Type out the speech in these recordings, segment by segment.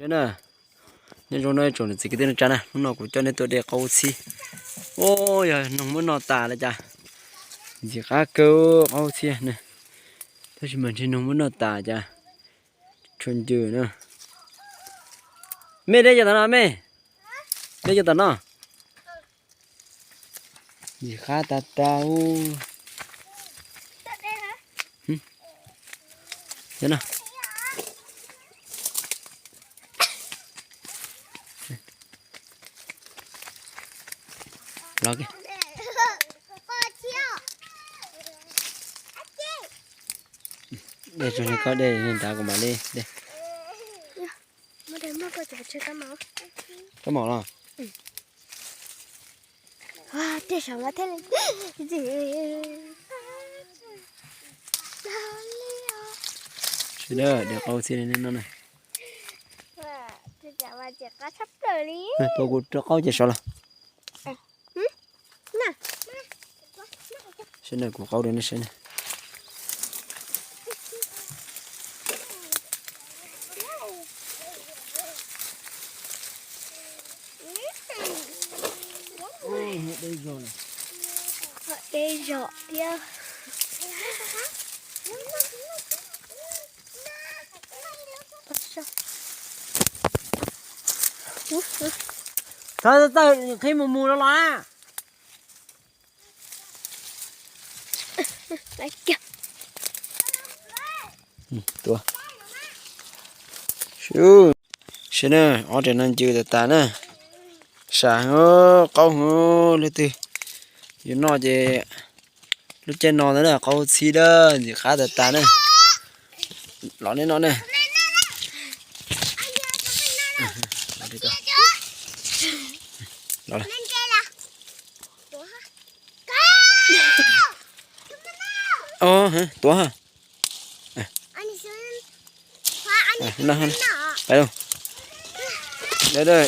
Na, nyob zoo no tsoom niam txiv kwv tij neej tsa na, hnub no kuv coj nej tuaj de qaub txhib. Ua, yog noog muab noj tas lawm cas. Ntxim qab kawg qaub txhib na. Tab sis mas ntshe noog muab noj tas cas. Tshuav ncws na. Mej de cov tom no mej. De cov tom no. Ntxim qab tas tas. Los, de tso li koj de nrad kuv mam li de. Koj mom los? Sawv daws de qaub txhib li no na. Tua kuv rau qaub ces sov los. Sawv daws kuv qaub rau nej saib na. De zom thiab. Thov tawm qhib mus mus los los na. Tua. Sib na, ob rem no ncws tas tas na. Sam heev, qaub heev, leej twg yuav noj ces lub caij no ntag na, qaub txhib na, ntxim qab tas tas na. Los nej noj na. Los. Os, tuav. Pais lauj.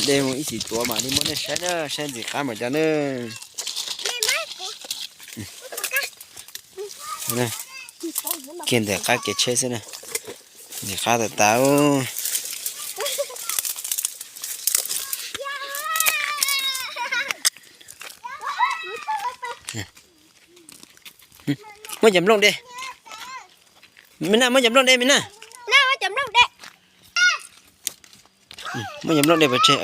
De mus ib chim tuav mam li muab nej saib na, saib ntxim qab mas cov na. Kiag ntawm qab kev tsheb xwb na. Ntxim qab tas tas. Muab cov nplooj de. Me Naj, muab cov nplooj de, Me Naj. Muab cov nplooj de pov tseg.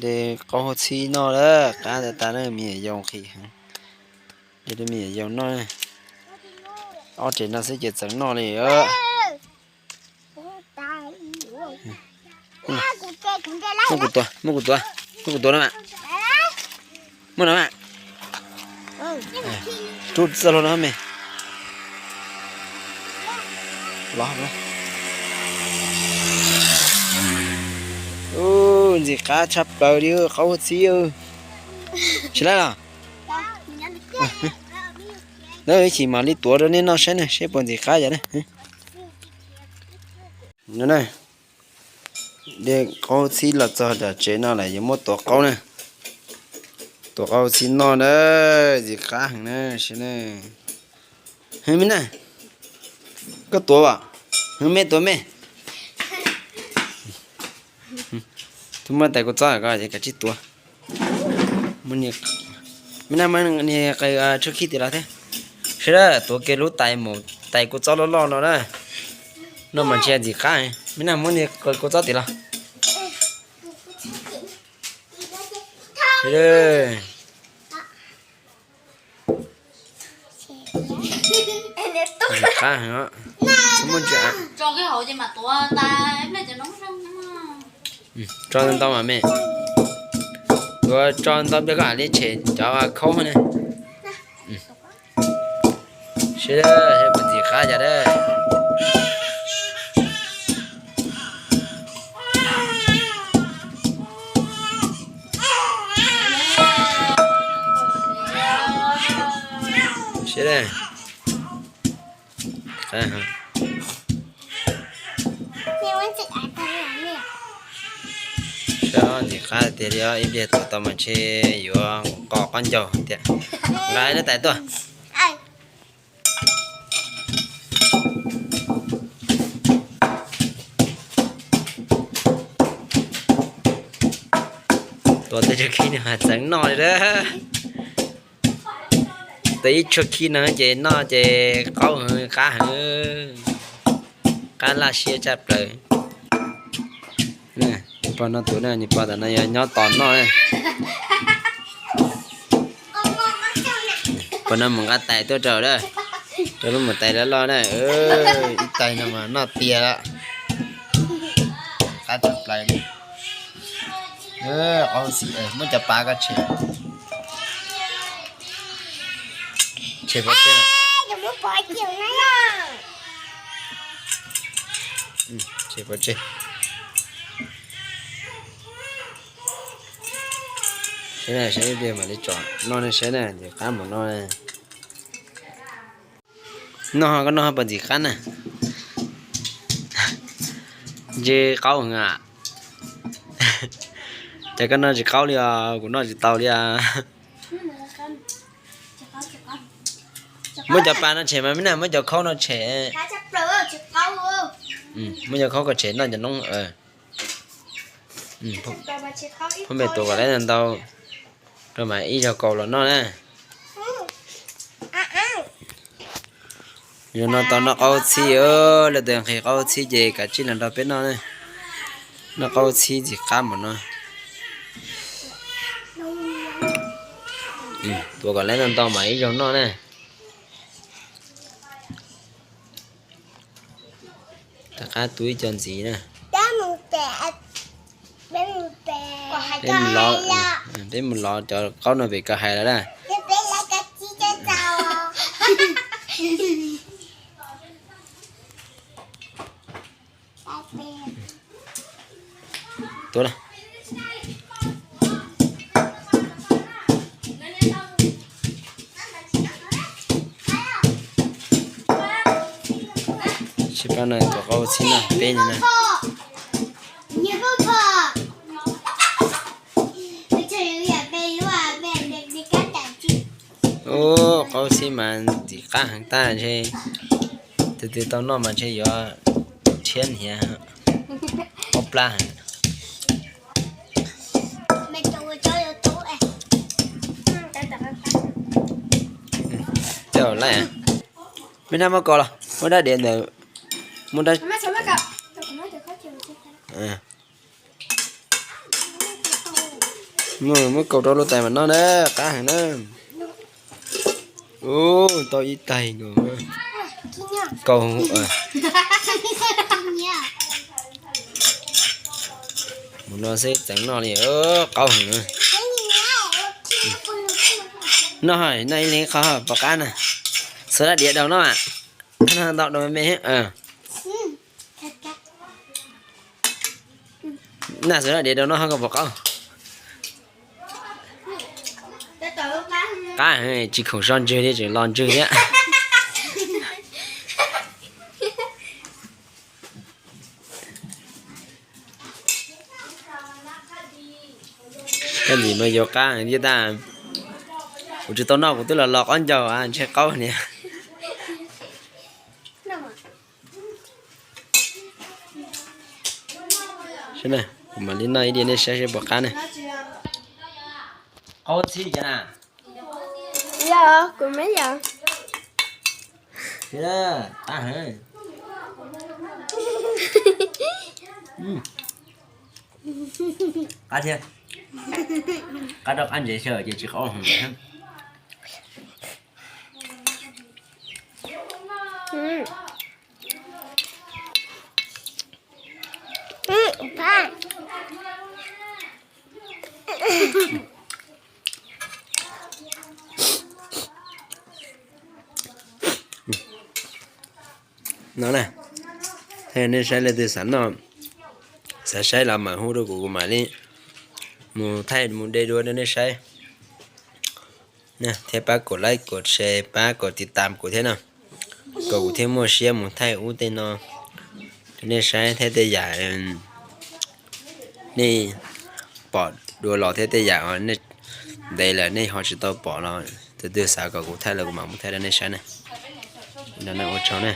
De qaub txhib noj lawm, qab tas tas na, me nyuam yaus nqhis heev. De rau me nyuam yaus noj. Ob rem no xwb ces txeev noj li. Muab kuv tuav, muab kuv tuav, muab kuv tuav no mas. Muab no mas. Rub txoj hlua no me. Los. Ntxim qab tshaj plaws li qaub txhib. Tsis laib los? Lawv ib chim mam li tuav rau nej noj saib na, seb puas ntxim qab yom na. De qaub txhib los txog tom tsev no lawm yuav muab tuav qaub na. Tuav qaub txhib noj na, ntxim qab heev na, saib na. Hwv, Me Naj, koj tuav as? Hwv, me tuav me. Twb muab tais kua txob ko ces kav tsij tuav. Me Naj, muab niag qws tshuab khib tim los thiab. Saib na, tuav kiag lub tais mus, tais kua txob loj loj no na. No mas ntsia ntxim qab. Me Naj, muab niag qws kua txob tim los. Ntxim qab heev. Tso ntau ntau mas me. Tuav tso ntau pliag koj mam li tshem cov khaub ne. Seb puas ntxim qab cas dab. Seb, seb ntxim qab tiag li os, ib pliag tuav tau mas ntshe yuav nqus pom qaub ncaug tias nqa lub tais tuaj. Tua tej tshuab khib no txeev noj li a. Tua ib tshuab khib no ces noj ces qaub heev, qab heev, qab laj siab tshaj plaws. Pog no tus na, nws pog tam no yog nyob tos noj. Pog no mus nqa tais tuaj rau na, rau lub mus tais loj loj na. Ib tais no mas noj tiag lawm. Qab tshaj plaws li. Qaub xib, muab cov pas koj tshem, tshem pov tseg, tshem pov tseg. Saib na, saib ib pliag mam li tsom noj nej saib na, ntxim qab npaum no. Noj koj noj puas ntxim qab na? Ntshe qaub heev a. Ces koj noj tsis qaub li os, kuv noj tsis tau li os. Muab cov pas no tshem mas me na, muab cov khaub no tshem. Muab cov khaub ko tshem noj cov noob. Phooj ywg tuav kom lawv ntau ntau rau mas ib zaug kaus los noj na. Zaum no tau noj qaub txhib, leej twg nqhis qaub txhib ces kav tsij los nrog peb noj na. Noj qaub txhib ntxim qab npaum no. Tuav kom lawv ntau ntau mas ib zaug noj na. Rov qab tu ib co ntxiv na. Peb mus lov, peb mus lov cov qaub no pem koj hais lawm na. Tuav na. Tsis pab no tuav qaub txhib no peb no na. Ub, qaub txhib mas ntxim qab heev tag ntshe. Tus twg tau noj mas ntshe yuav rhiab hniav ob plab heev. Tej laij, mej nab muab kaus los, muab dab diav ntawd, muab dab, muab kaus rau lub tais mas noj na, qab heev na. Ub, tau ib tais nkaus. Kaus, mus no xwb tseem noj li, qaub heev na. Noj, noj ib leeg qho pom qab na. Xuas dab diav daus noj, noj ntau daus me me. Noj xuas dab diav daus noj ho kom pom qaub. Qab, tsis khoom so ntswg li tseem los ntswg thiab. Koj ntxim mas yuav qab thiab tag. Kuv tsis tau noj kuv twb los los qaub ncaug ntshe qaub niag. Kuv mam li noj ib diav nej saib seb puas qab ne. Qaub txhib cas na? Yog, kuv me yog. Qab heev. Qab thiab. Qab rau qab ntsev xyaw ces tsis qaub heev. No na, thaij nej saib leej twg xav noj, xav saib los mam hu rau kuv, kuv mam li mus thaij mus de dua rau nej saib. Thiab pab kom like, kom share, pab kom tiv tam kuv thiab no, kom kuv thiaj muaj siab mus thaij ub tej no rau nej saib thiab tej yam nej pom dua los thiab tej yam nej Ntev lawm nej ho tsis tau pom los tus twg xav kom kuv thaij los kuv mam muab thaij rau nej saib ne. Ua tsaug ne.